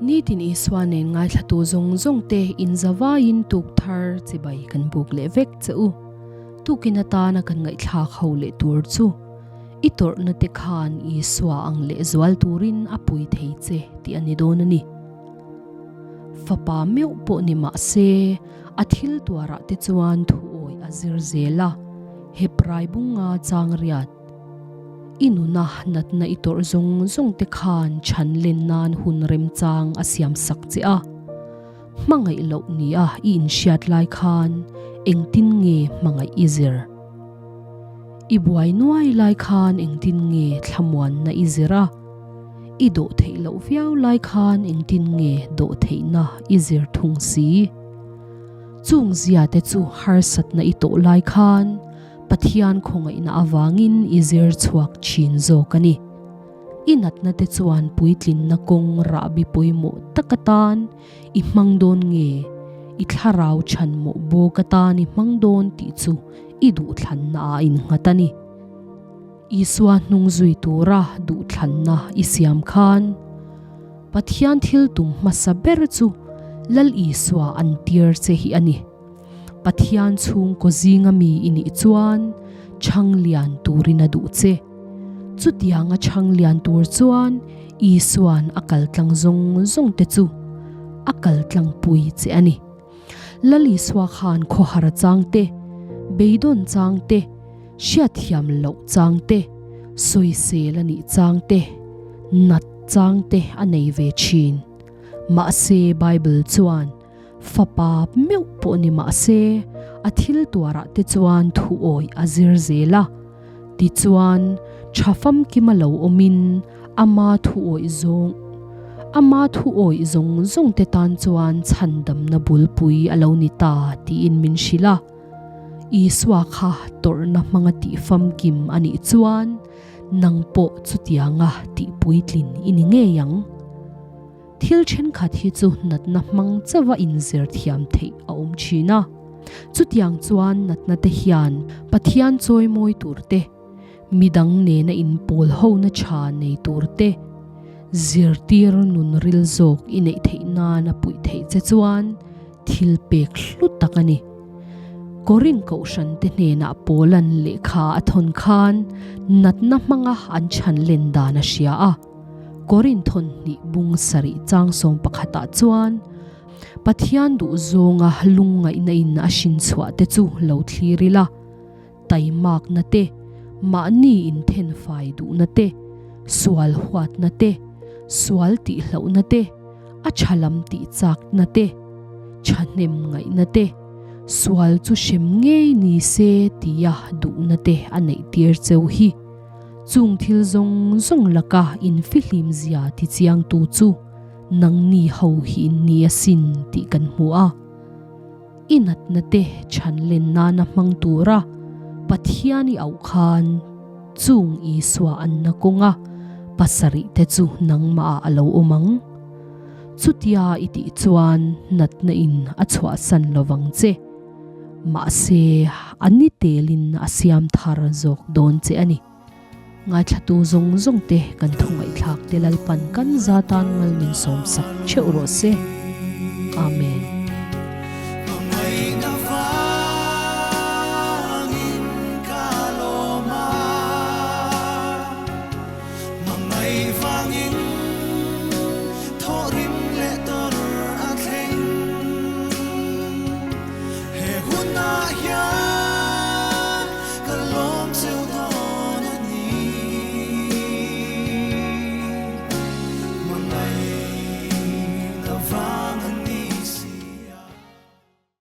Nitin Isua nen ngaithlatu zawng zawng te in zavaiin tuk thar chibai kan buk leh vek che u. Tukin atana kan ngaihthlak ho leh tur chu i tawrhna te khan Isua ang leh zual turin a pui thei che tih a ni dawn a ni. Fapa meuh pawh ni mah se a thil tuarah te chuan thuawi a zir zel a, Hebrai bunga chang riat I nuna natna i tawrh zawng zawng te khan chhan len nan hun remchang a siam sak che a. Hmangaih loh nia i inhriat lai khan engtin nge hmangaih i zir? I buai nuai lai khan engtin nge thlamuanna i zir a? I dawh theih loh viau lai khan engtin nge dawh theihna i zir thung si? Chung zia te chu harsatna i tawh lai khan Pathian khawngaihna avangin i zir chhuak thin zawk a ni. I natna te chuan puitlinna kawng rahbi pawimawh tak atan i hmang dawn nge, i thlarau chhanmawh bawk atan i hmang dawn tih chu i duhthlanna ah innghat a ni. Isua hnung zui tura duhthlanna i siam khan Pathian thil tum hmasa ber chu Lal Isua an tir che hi a ni. Pathian chhungkaw zinga mi i nih chuan chhang lian turin a duh che. Chutianga chhang lian tur chuan Isua'n a kal tlang zawng zawng te chu a kal tlangpui che a ni. Lal Isua khan khawhar chang te, beidawn chang te, hriatthiam loh chang te, sawisel a nih chang te, nat chang te a nei ve thin. Mahse Bible chuan Fapa meuh pawh ni mah se, a thil tuarah te chuan thu awih a zir zel a. Tichuan, tha famkima lo awmin ama thu awih zawng ama thu awih zawng zawng te tan chuan chhandamna bulpui a lo ni ta tiin min hrilh a. Isua kha tawrhna hmanga tih famkim a nih chuan nang pawh chutianga tih puitlin i ni ngei ang. Thil thenkhat hi chu natna hmang chauha inzir thiam theih a awm thin a. Chutiang chuan natna te hian Pathian chawimawi tur te, midang nena inpawl hona tha nei tur te, zirtir nun ril zawk i neih theih nan a puih theih che chuan thil pek hlu tak a ni. Korin kohhran te hnenah Paulan lehkha a thawn khan natna hmanga an chhan len dan a hria a. Korin thawnhnih bung sarih chang sawm pakhatah chuan Pathian duhzawnga lungngaihna in a hrin chhuah te chu lo thlir ila, taimakna te, mahni inthenfai duhna te, sual huatna te, sual tihlohna te, a tha lam tih chakna te, thahnem ngaihna te, sual chu hrem ngei ni se tia duhna te a neih tir cheu hi. Chung thil zawng zawng laka infihlim zia tichiangtu chu nangni ho hi in ni asin tih kan hmu a. I natna te chhan len nana hmang tura Pathian i auh khan chung Isua anna kawnga pasarih te chu nangmah ah a lo awm ang. Chutia i tih chuan natna in a chhuahsan lovang che. Mahse, a ni telin a siam thar zawk dawn che a ni. Ngaithlatu zawng zawng te kan thu ngaihthlak te Lalpan kan za tan mal min sawmsak theuh rawh se. Amen.